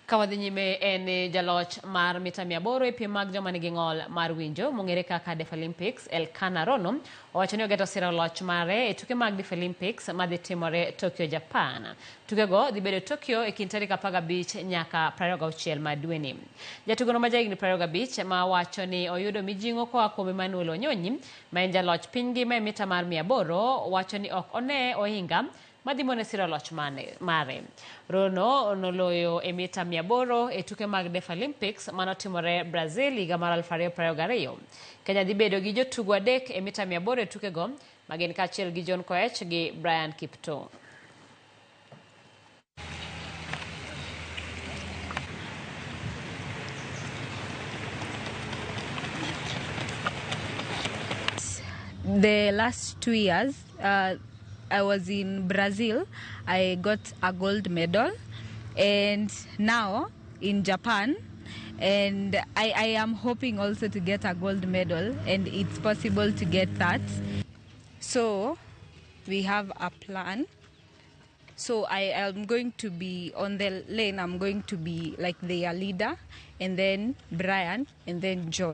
Ka wadhi nyime en ni jaloch mar mita 800 e piem mag joma nigi ng'ol mar winjo mong'ere kaka Deaflympics Elkana Rono owacho ni ogeto siro loch mare e tuke mag Deaflympics madhi timore Tokyo, Japan. Tukego dhi bedo Tokyo e kind tarik 15 nyaka 26 mar dweni. Jatugono ma jahigni 25 ma wacho ni oyudo mijing'o koa kuom Emmanuel Wanyonyi ma en jaloch piny ngima e mita mar 800 wacho ni ok one ohinga madhi mone siro loch mare. Rono noloyo e mita 800 e tuke mag Deaflympics manotimore Brazil higa mar 2022. Kenya dhi bedo gi jotugo adek e mita 800 e tukego ma gin kaachiel gi John Koech gi Brian Kiptoo. The last 2 years, I was in Brazil. I got a gold medal, and now in Japan, and I am hoping also to get a gold medal, and it's possible to get that. So we have a plan. So I am going to be on the lane. I'm going to be like their leader, and then Brian, and then John.